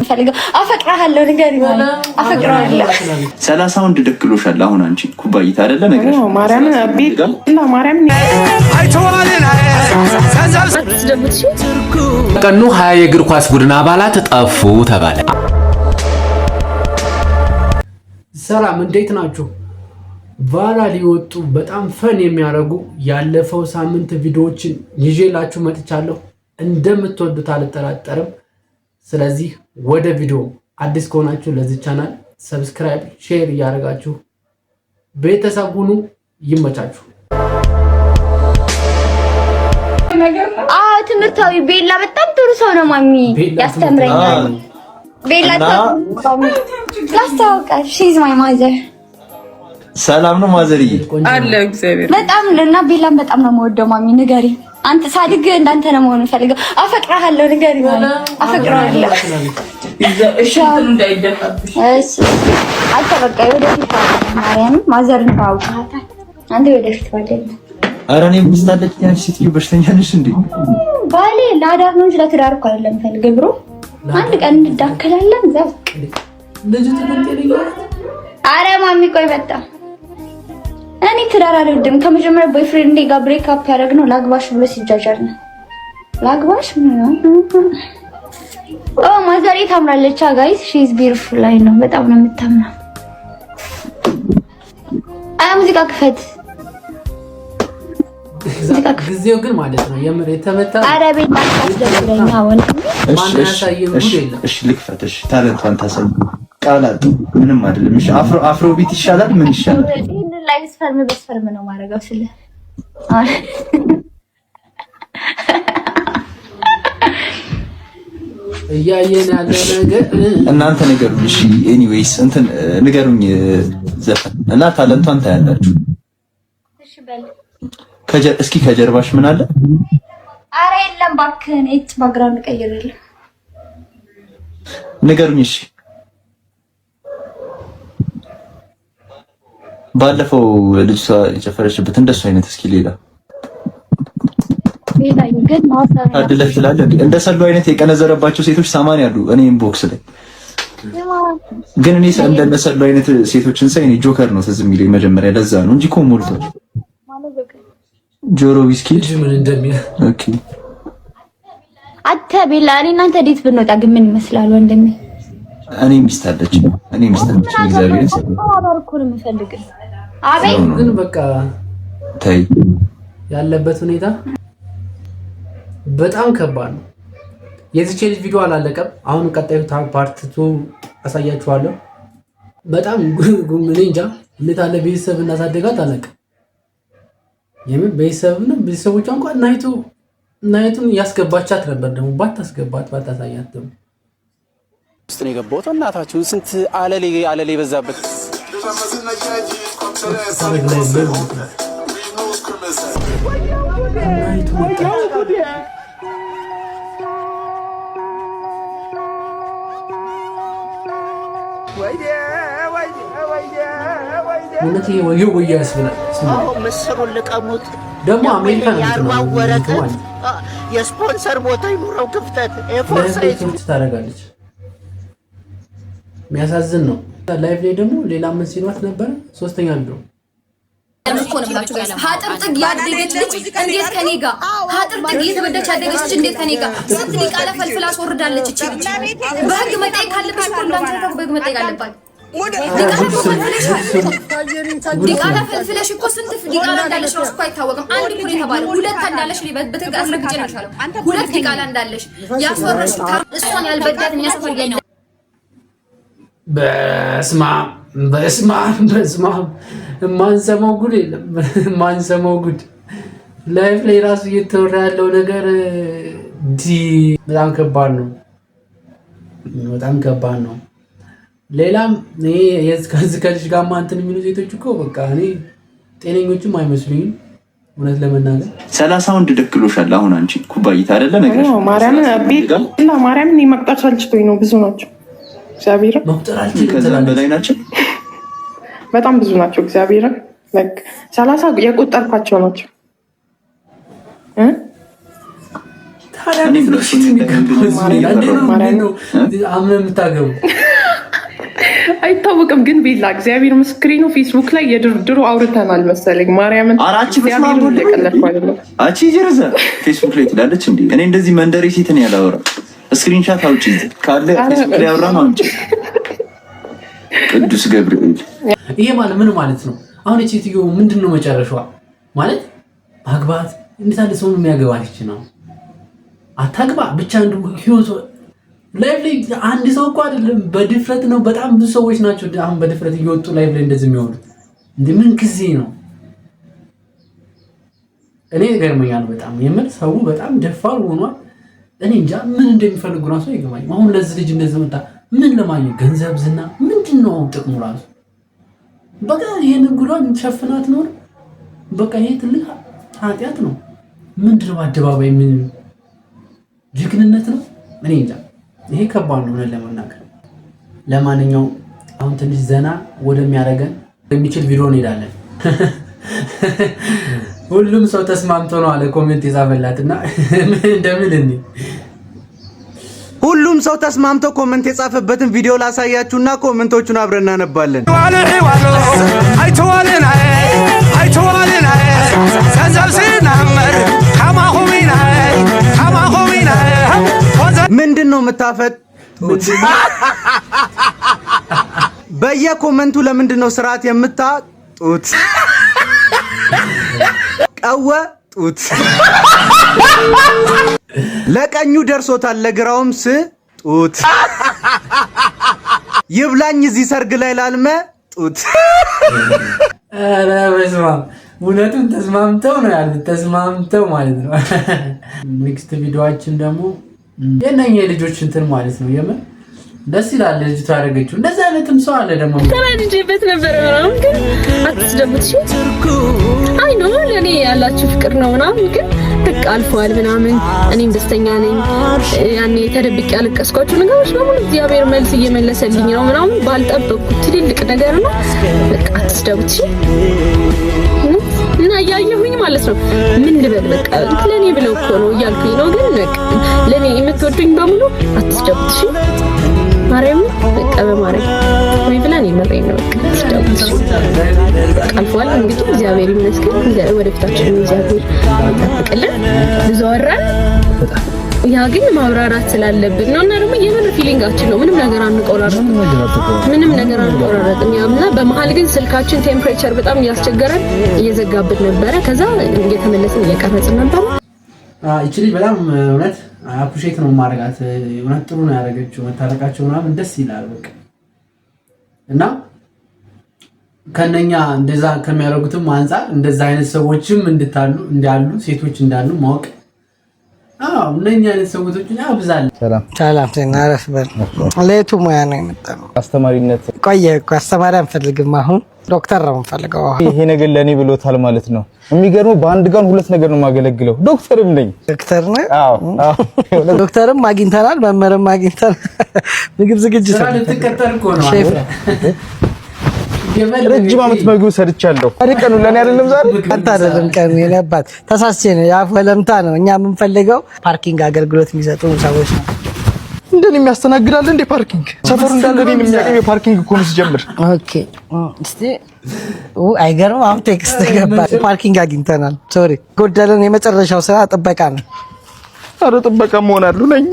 ፈልገው አፈቅርሃለሁ፣ ንገሪው፣ አፈቅርሃለሁ። 30 ወንድ ደክሎሻል። አሁን አንቺ ኩባይታ አይደለ ነገር ማርያምን ማርያምን። ቀኑ 20 የእግር ኳስ ቡድን አባላት ጠፉ ተባለ። ሰላም፣ እንዴት ናችሁ? Viral የወጡ በጣም fun የሚያደርጉ ያለፈው ሳምንት ቪዲዮዎችን ይዤላችሁ መጥቻለሁ። እንደምትወዱት አልጠራጠርም። ስለዚህ ወደ ቪዲዮ። አዲስ ከሆናችሁ ለዚህ channel subscribe፣ share እያደረጋችሁ ቤተሰብ ሁኑ። ይመቻችሁ። አዎ፣ ትምህርታዊ ቤላ በጣም ጥሩ ሰው ነው። ማሚ ያስተምረኛል። ቤላ ላስተዋውቃል። She's my mother። ሰላም ነው ማዘርዬ? አለ እግዚአብሔር። በጣም እና ቤላን በጣም ነው የምወደው። ማሚ ንገሪ፣ አንተ ሳድግ እንዳንተ ነው መሆን የምፈልገው። አፈቅርሃለሁ፣ ንገሪ፣ አፈቅርሃለሁ። እሺ እንዳይደፋብሽ። እሺ አንተ በቃ የወደፊት ማርያም ማዘርን ታውቃታል። አንተ የወደፊት ባለኝ ኧረ እኔ ሚስት አለችኝ። አንቺ ሴትዮ በሽተኛ ነሽ እንዴ? ባሌ ለአዳር ነው እንጂ ለትዳር እኮ አይደለም የምፈልገው bro። አንድ ቀን እንዳከላለን እዛ በቃ። ልጅቱ ግን ጤነኛ ናት? አረ ማሚ ቆይ በጣም እኔ ትዳር አልወድም። ከመጀመሪያ boyfriend ጋር break up ያደረግነው ላግባሽ ብሎ ሲጃጃል ነው። ላግባሽ ኦ ማዘሬ ታምራለች። Guys, she is beautiful ላይ ነው። በጣም ነው የምታምረው። አያ ሙዚቃ ክፈት። ጊዜው ግን ማለት ነው የምር የተመታ። አረ ቤት አስደብረኛ ወንድሜ። ማን ያሳየን ጉድ የለም። እሺ ልክፈት። እሺ talent ቷን ታሳይ። ቃላት ምንም አይደለም። እሺ Afro beat ይሻላል? ምን ይሻላል? ይህንን ላይ ስፈርም በስፈርም ነው ማድረገው ስለ እያየን ያለ ነገር እናንተ ንገሩኝ። እሺ anyways እንትን ንገሩኝ ዘፈን እና talent ቷን ታያላችሁ። እሺ በል። እስኪ ከጀርባሽ ምን አለ? አረ የለም እባክህን፣ ኤጭ background ቀይርልህ። ንገሩኝ። እሺ ባለፈው ልጅቷ የጨፈረችበት እንደሱ አይነት እስኪ ሌላ ታድለህ ትላለህ። እንደ ሰሉ አይነት የቀነዘረባቸው ሴቶች 80 አሉ እኔ inbox ላይ። ግን እኔ እንደነ ሰሉ አይነት ሴቶችን ሳይ እኔ ጆከር ነው ትዝ የሚለኝ መጀመሪያ። ለዛ ነው እንጂ እኮ ሞልቷል። ጆሮ ዊስኪ ምን እንደሚል Okay። አንተ ቤላ፣ እኔ እናንተ date ብንወጣ ግን ምን ይመስላል ወንድሜ? እኔ ሚስት አለች፣ እኔ ሚስት አለች። እግዚአብሔርን አዳር እኮ ነው የምፈልግህ። አቤት። ግን በቃ ተይ። ያለበት ሁኔታ በጣም ከባድ ነው። የዚች ልጅ ቪዲዮ አላለቀም። አሁን ቀጣዩ part two አሳያችኋለሁ። በጣም እኔ እንጃ እንዴት አለ ቤተሰብ እናሳደጋት አለቀ። የምን ቤተሰብ ነው? ቤተሰቦቿ እንኳን ናይቱን ያስገባቻት ነበር። ደግሞ ባታስገባት ባታሳያት ደግሞ ውስጥ ነው የገባሁት። እናታችሁን ስንት አለሌ አለሌ የበዛበት ታሪክ ላይ ናይቱ መጣች። እውነት ይሄ ወዮ ወዮ ያስብላል። ምስሩን ልቀሙት። ደግሞ አሜሪካ ነው የአርባው የምትኖረው ወረቀት ማለት ነው። የስፖንሰር ቦታ ይኑረው ክፍተት A4 size ለህዝብ ታደርጋለች። የሚያሳዝን ነው። Live ላይ ደግሞ ሌላ ምን ሲሏት ነበረ? ሶስተኛ ቪዲዮ እኮ ነው የምላችሁ guys። ሀጥር ጥግ ያደገች ልጅ እንዴት ከኔ ጋር፣ ሀጥር ጥግ እየተበዳች ያደገች ልጅ እንዴት ከኔ ጋር፣ ስንት ዲቃላ ፈልፍላ አስወርዳለች እቺ ልጅ። በህግ መጠየቅ ካለብሽ እኮ እንዳንቺ ነው በህግ መጠየቅ አለባት። ዲቃላ እኮ ፈልፍለሻል። ዲቃላ ፈልፍለሽ እኮ ስንት ዲቃላ እንዳለሽ ራሱ እኮ አይታወቅም። አንድ እኮ ነው የተባለው፣ ሁለት እንዳለሽ እኔ በትክክል አስረግጬ እነግርሻለሁ። ሁለት ዲቃላ እንዳለሽ ያስወረድሽ እሷን ያልበዳት እኛ ሰፈር የለም። በስማም በስማም በስማም፣ የማንሰማው ጉድ የለም። የማንሰማው ጉድ live ላይ ራሱ እየተወራ ያለው ነገር ዲ በጣም ከባድ ነው። በጣም ከባድ ነው። ሌላም ይሄ ከዚህ ከልጅ ጋር እንትን የሚሉ ሴቶች እኮ በቃ እኔ ጤነኞችም አይመስሉኝም እውነት ለመናገር። 30 ወንድ ደክሎሻል። አሁን አንቺ ኩባይታ አይደለ ነገር ማርያምን ቤላ ማርያምን መቁጠር ሰልችቶኝ ነው። ብዙ ናቸው። እግዚአብሔርን መቁጠር አልችልም ከዛም ትላለች። በላይ ናቸው። በጣም ብዙ ናቸው። እግዚአብሔርን 30 የቆጠርኳቸው ናቸው። ታዲያ እንዴት ነው ሴት የሚገባው? እንዴት ነው አምነህ የምታገቡ? አይታወቅም ግን ቤላ እግዚአብሔር ምስክሬ ነው። ፌስቡክ ላይ የድርድሩ አውርተናል መሰለኝ። ማርያምን እግዚአብሔርን እየቀለድኩ አይደለም። አቺ ጀርዘ ፌስቡክ ላይ ትላለች እንዴ? እኔ እንደዚህ መንደሬ ሴትን ያላወራ screenshot አውጪ ካለ ፌስቡክ ላይ አውራ ነው አውጪ። ቅዱስ ገብርኤል ይሄ ማለት ምን ማለት ነው? አሁን እቺ ሴትዮ ምንድን ነው መጨረሻዋ? ማለት ማግባት እንዴት አለ ሰው የሚያገባት ይች ነው አታግባ ብቻ ህይወቱ live ላይ አንድ ሰው እኮ አይደለም፣ በድፍረት ነው። በጣም ብዙ ሰዎች ናቸው አሁን በድፍረት እየወጡ live ላይ እንደዚህ የሚሆኑት። እንደ ምን ጊዜ ነው? እኔ ገርመኛል በጣም የምር ሰው በጣም ደፋር ሆኗል። እኔ እንጃ ምን እንደሚፈልጉ ራሱ አይገባኝም። አሁን ለዚህ ልጅ እንደዚህ መጣ ምን ለማግኘት ገንዘብ፣ ዝና፣ ምንድን ነው አሁን ጥቅሙ ራሱ? በቃ ይህንን ጉዷን ሸፍናት ኖር በቃ ይሄ ትልቅ ኃጢአት ነው። ምንድን ነው አደባባይ ምን ጀግንነት ነው? እኔ እንጃ። ይሄ ከባድ ነው እውነት ለመናገር። ለማንኛውም አሁን ትንሽ ዘና ወደሚያደርገን የሚችል ቪዲዮ እንሄዳለን። ሁሉም ሰው ተስማምቶ ነው አለ comment የጻፈላት እና ምን እንደሚል እኔ ሁሉም ሰው ተስማምቶ comment የጻፈበትን ቪዲዮ ላሳያችሁና comment ኦቹን አብረን እናነባለን። ምንድን ነው የምታፈጡት? በየ comment ኡ ለምንድን ነው ስርዓት የምታጡት? ቀወጡት። ለቀኙ ደርሶታል ለግራውም ስጡት። ይብላኝ እዚህ ሰርግ ላይ ላልመጡት። ኧረ በስመ አብ እውነቱን ተስማምተው ነው ያሉት፣ ተስማምተው ማለት ነው። Next ቪዲዮአችን ደግሞ የእነኛ የልጆች እንትን ማለት ነው። የምር ደስ ይላል ልጅቷ ያደረገችው። እንደዚህ አይነትም ሰው አለ ደግሞ። ተናድጄበት ነበረ ምናምን፣ ግን አትስደቡት። እሺ አይ ነው ለእኔ ያላችሁ ፍቅር ነው ምናምን፣ ግን በቃ አልፈዋል ምናምን። እኔም ደስተኛ ነኝ። ያኔ ተደብቄ ያለቀስኳቸው ነገሮች በሙሉ እግዚአብሔር መልስ እየመለሰልኝ ነው ምናምን፣ ባልጠበቅኩት ትልልቅ ነገር ነው። በቃ አትስደቡት። እሺ እና እያየሁኝ ማለት ነው ምን ልበል፣ በቃ ለእኔ ብለው እኮ ነው እያልኩኝ ነው። ግን በቃ ለእኔ የምትወዱኝ በሙሉ አትስደቡት። እሺ ማርያም በቃ በማርያም ወይ ብለን የምሬን ነው። በቃ አትስደቡት። እሺ በቃ አልፏል። እንግዲህ እግዚአብሔር ይመስገን። ወደፊታችን እግዚአብሔር ይጠብቅልን። ብዙ አወራን። ያ ግን ማብራራት ስላለብን ነው እና ደግሞ የምር feeling ኣችን ነው። ምንም ነገር አንቆራረጥም፣ ምንም ነገር አንቆራረጥም። ያ እና በመሀል ግን ስልካችን temperature በጣም እያስቸገረን እየዘጋብን ነበረ። ከዛ እየተመለስን እየቀረጽን ነበረ። ይቺ ልጅ በጣም እውነት appreciate ነው የማደርጋት። እውነት ጥሩ ነው ያደረገችው። መታረቃቸው ምናምን ደስ ይላል። በቃ እና ከነኛ እንደዛ ከሚያደርጉትም አንጻር እንደዛ አይነት ሰዎችም እንድታሉ እንዳሉ ሴቶች እንዳሉ ማወቅ፣ አዎ እነኛ አይነት ሰዎችን አብዛለሁ። ሰላም። ሰላም ጤና። አረፍ በል። ለየቱ ሙያ ነው የመጣነው? አስተማሪነት። ቆየ እኮ፣ አስተማሪ አንፈልግም። አሁን ዶክተር ነው የምንፈልገው። ይሄ ነገር ለእኔ ብሎታል ማለት ነው። የሚገርመው በአንድ ጋር ሁለት ነገር ነው የማገለግለው። ዶክተርም ነኝ። ዶክተር ነህ? አዎ። ዶክተርም አግኝተናል፣ መምህርም አግኝተናል። ምግብ ዝግጅት ስራ ልትቀጠር እኮ ነው። ሼፍ። ረጅም ዓመት ምግብ ሰርቻለሁ። ዛሬ ቀኑ ለእኔ አይደለም ዛሬ። አንተ አይደለም ቀኑ የኔ አባት፣ ተሳስቼ ነው። የአፍ ወለምታ ነው። እኛ የምንፈልገው parking አገልግሎት የሚሰጡ ሰዎች ነው። እንደኔ የሚያስተናግዳል እንዴ parking? ሰፈሩ እንዳለ እኔን የሚያውቀኝ የ parking እኮ ነው ሲጀምር። Okay እስቲ አይገርም። አሁን text ገባ። Parking አግኝተናል። Sorry ጎደለን። የመጨረሻው ስራ ጥበቃ ነው። አረ ጥበቃ መሆናለሁ ነኝ።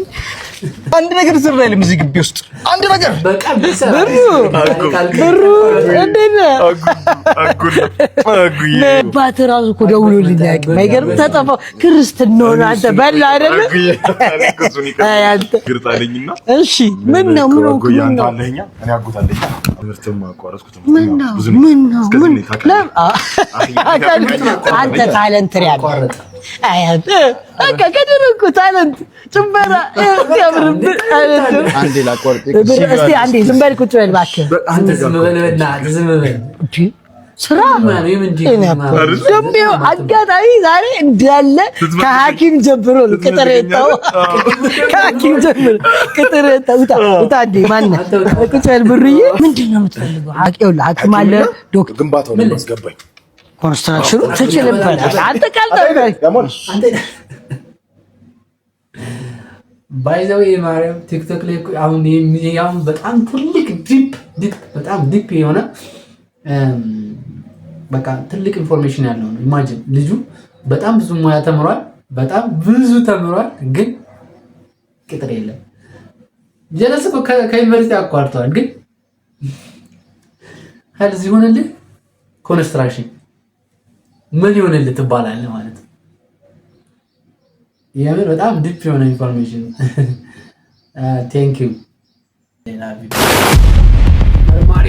አንድ ነገር ዝር አይልም እዚህ ግቢ ውስጥ አንድ ነገር። ብሩ ብሩ እንዴት ነህ? አባትህ እራሱ እኮ ደውሎልኝ አያውቅም። አይገርም። ተጠፋው ክርስትናውን አንተ በላ አይደለ? አይ አንተ እሺ፣ ምን ነው ምን ሆንክ? ምን ነው ምን ነው ምን ነው ምን አንተ talent ያለ አይ አንተ በቃ ከድሮ እኮ talent ጭፈራ ሲያምርብህ አንዴ ላቋርጥ። እስቲ አንዴ ዝም በል ቁጭ በል እባክህ። አንተ ዝም በል በእናትህ ዝም በል። ስራ ደግሞ አጋጣሚ ዛሬ እንዳለ ከሐኪም ጀምሮ ነው ቅጥር የወጣው። ከሐኪም ጀምሮ ቅጥር የወጣው። ውጣ ውጣ። እንዴ ማነህ? ቁጭ በል ብሩዬ። ምንድን ነው የምትፈልገው? ይኸውልህ ሐኪም አለ ዶክተር ግንባታው ነው ማስገባኝ። Construction ኑ ትችልበታለህ አንተ ካልጠበቅ። By the way ማርያም ቲክቶክ ላይ አሁን አሁን በጣም ትልቅ deep deep በጣም deep የሆነ በቃ ትልቅ information ያለው ነው። Imagine ልጁ በጣም ብዙ ሙያ ተምሯል፣ በጣም ብዙ ተምሯል፣ ግን ቅጥር የለም። ጀለስ እኮ ከዩኒቨርሲቲ አቋርጠዋል፣ ግን health ይሆንልህ construction ምን ይሆንልህ ትባላለህ ማለት ነው። የምር በጣም deep የሆነ information፣ thank you። ሌላ ቪዲዮ መርማሪ።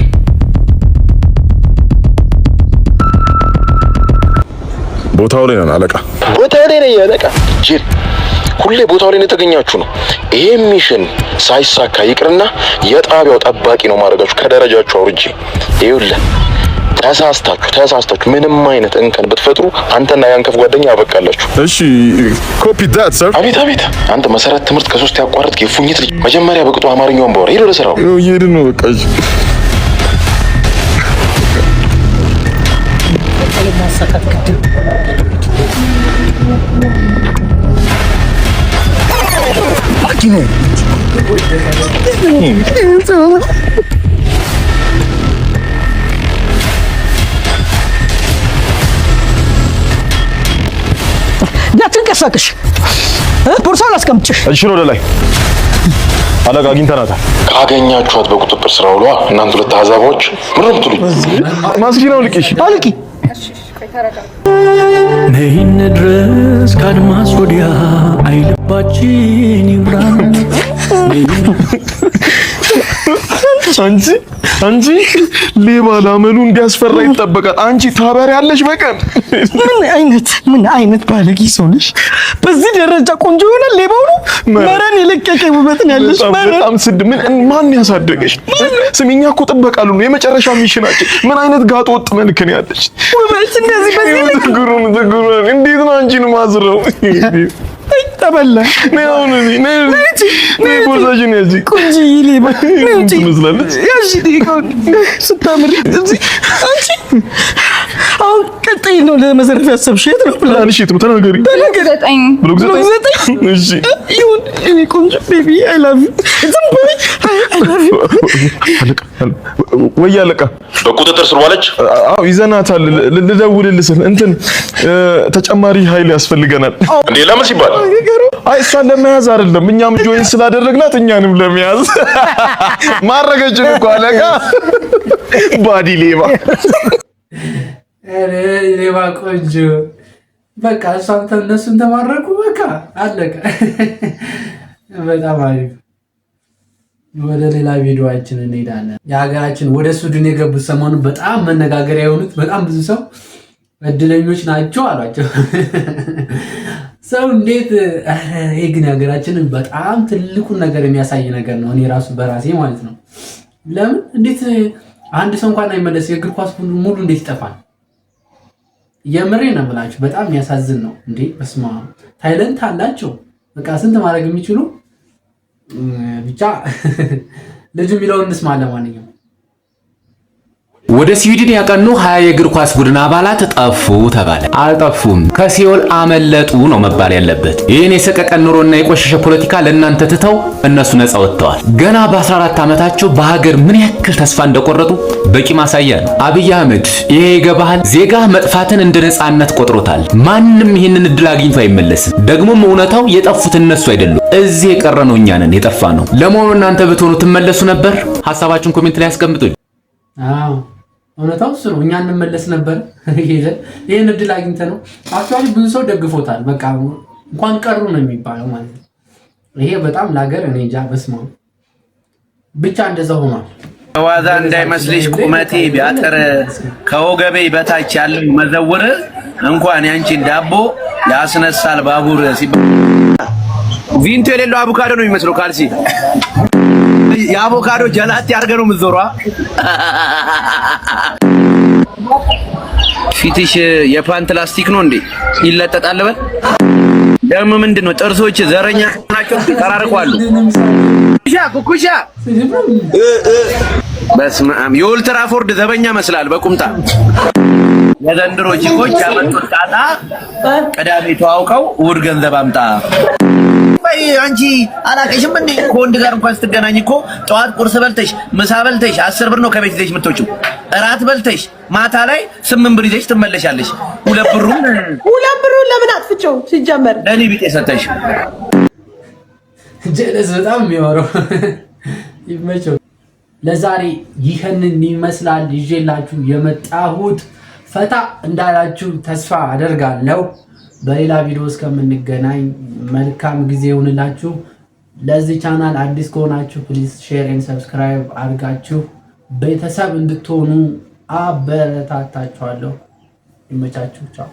ቦታው ላይ ነን አለቃ። ቦታው ላይ ነኝ አለቃ። ጅል ሁሌ ቦታው ላይ የተገኛችሁ ነው። ይሄ mission ሳይሳካ ይቅርና የጣቢያው ጠባቂ ነው ማድረጋችሁ ከደረጃችሁ አውርጄ። ይኸውልህ ተሳስታችሁ ተሳስታችሁ ምንም አይነት እንከን ብትፈጥሩ አንተና ያንከፍ ጓደኛ ያበቃላችሁ። እሺ፣ copy that, sir። አቤት አቤት። አንተ መሰረት ትምህርት ከሶስት ያቋረጥክ የፉኝት ልጅ መጀመሪያ በቅጡ አማርኛውን ባወራ። ሄዶ ለስራው። እየሄድን ነው በቃ። እሺ። ማሳካት ግድብ። እንዳትንቀሳቀሽ፣ ቦርሳውን አስቀምጭሽ። እሺ፣ ወደ ላይ አለቃ፣ አግኝተናታል። ካገኛችኋት በቁጥጥር ስር አውሏ። እናንተ ሁለት አዛባዎች ምን ነው የምትሉኝ? ማስኪን አውልቂሽ። አውልቂ። ነይን ድረስ ከአድማስ ወዲያ አይልባችን ይብራን። አንቺ ሌባ ላመሉ እንዲያስፈራ ይጠበቃል። አንቺ ታበሪያለሽ በቀን። ምን አይነት ባለጌ ሰው ነሽ? በዚህ ደረጃ ቆንጆ ይሆናል ሌባው ነው። መረን የለቀቀ ውበት ነው ያለሽ። መረን። በጣም ስድ ምን ማን ያሳደገሽ? ስሚ፣ እኛ እኮ ጥበቃ ነው የመጨረሻ mission ኣችን። ምን አይነት ጋጥ ወጥ መልክ ነው ያለሽ? ውበት እንደዚህ በዚህ ልክ። ትግሩን ትግሩን እንዴት ነው አንቺን ማዝረው? ተበላ። ነይ አሁን እዚህ ነይ ነይ፣ ቦርሳሽን ያዢ። ቆንጆዬ ሌባ ነይ ውጪ። ትመስላለች። ያዢ ስታምሪ እዚህ። አንቺ አሁን ቀጣይ ነው ለመዘረፍ ያሰብሽ? የት ነው ፕላንሽ? የት ነው ተናገሪ። ተናገሪ። 9። ብሎክ 9። 9። እሺ። ይሁን እኔ ቆንጆ baby፣ I love you። ዝም በይ፣ I love you። አለቃ ወይ አለቃ። በቁጥጥር ስር ዋለች። አዎ ይዘናታል። ልደውልልህ ስል እንትን ተጨማሪ ኃይል ያስፈልገናል። እንዴ፣ ለምን ሲባል? አይ እሷን ለመያዝ አይደለም፣ እኛም join ስላደረግናት እኛንም ለመያዝ። ማረገችን እኮ አለቃ፣ ባዲ ሌባ። ኧረ ሌባ ቆንጆ። በቃ እሷም እነሱን ተማረኩ። በቃ አለቀ። በጣም አሪፍ። ወደ ሌላ ቪዲዮአችን እንሄዳለን። የሀገራችን ወደ ሱድን የገቡት ሰሞኑን በጣም መነጋገሪያ የሆኑት በጣም ብዙ ሰው እድለኞች ናቸው አሏቸው። ሰው እንዴት ይሄ ግን የሀገራችንን በጣም ትልቁን ነገር የሚያሳይ ነገር ነው። እኔ ራሱ በራሴ ማለት ነው። ለምን እንዴት አንድ ሰው እንኳን አይመለስ? የእግር ኳስ ቡድን ሙሉ እንዴት ይጠፋል? የምሬ ነው የምላችሁ። በጣም የሚያሳዝን ነው። እንዴ በስመ አብ፣ talent አላቸው። በቃ ስንት ማድረግ የሚችሉ ብቻ ልጁ የሚለውን እንስማ። ለማንኛውም ወደ ስዊድን ያቀኑ 20 የእግር ኳስ ቡድን አባላት ጠፉ ተባለ። አልጠፉም፣ ከሲኦል አመለጡ ነው መባል ያለበት። ይህን የሰቀቀን ኑሮና የቆሸሸ ፖለቲካ ለእናንተ ትተው እነሱ ነፃ ወጥተዋል። ገና በ14 ዓመታቸው በሀገር ምን ያክል ተስፋ እንደቆረጡ በቂ ማሳያ ነው። አብይ አህመድ ይሄ ይገባሃል። ዜጋ መጥፋትን እንደ ነፃነት ቆጥሮታል። ማንም ይህንን እድል አግኝቶ አይመለስም። ደግሞም እውነታው የጠፉት እነሱ አይደሉም፣ እዚህ የቀረነው እኛ ነን የጠፋነው። ለመሆኑ እናንተ ብትሆኑ ትመለሱ ነበር? ሐሳባችሁን comment ላይ አስቀምጡኝ። አዎ እውነታው እሱ ነው። እኛ እንመለስ ነበር ይህን እድል አግኝተ ነው። Actually ብዙ ሰው ደግፎታል። በቃ እንኳን ቀሩ ነው የሚባለው ማለት ነው። ይሄ በጣም ለሀገር እኔ እንጃ፣ በስመ አብ፣ ብቻ እንደዛ ሆኗል። ዋዛ እንዳይመስልሽ ቁመቴ ቢያጥር ከወገቤ በታች ያለው መዘውር እንኳን ያንቺን ዳቦ ያስነሳል ባቡር ሲባል ቪንቶ የሌለው አቮካዶ ነው የሚመስለው። ካልሲ የአቮካዶ ጀላቲ አድርገህ ነው የምትዞሯ። ፊትሽ የፓንት ላስቲክ ነው እንዴ? ይለጠጣል። በል ደግሞ ምንድን ነው ጥርሶች ዘረኛ ናቸው፣ ተራርቀዋል። ኩኩሻ ኩኩሻ፣ በስመ አብ፣ የኦልድ ትራፎርድ ዘበኛ መስላል በቁምጣ። የዘንድሮ ቺኮች ያመጡት ጣጣ ቅዳሜ ተዋውቀው እሑድ ገንዘብ አምጣ። ቆይ አንቺ አላቀሽም እንዴ? ከወንድ ጋር እንኳን ስትገናኝ እኮ ጠዋት ቁርስ በልተሽ ምሳ በልተሽ 10 ብር ነው ከቤት ይዘሽ የምትወጪው። እራት በልተሽ ማታ ላይ 8 ብር ይዘሽ ትመለሻለሽ። 2 ብሩን 2 ብሩን ለምን አጥፍቼው ሲጀመር? ለእኔ ቢጤ ሰተሽ። ጀለስ በጣም የሚያወራው ይመቸው። ለዛሬ ይህንን ይመስላል ይዤላችሁ የመጣሁት። ፈታ እንዳላችሁ ተስፋ አደርጋለሁ። በሌላ ቪዲዮ እስከምንገናኝ መልካም ጊዜ ይሁንላችሁ። ለዚህ ቻናል አዲስ ከሆናችሁ please share and subscribe አድርጋችሁ ቤተሰብ እንድትሆኑ አበረታታችኋለሁ። ይመቻችሁ። ቻው።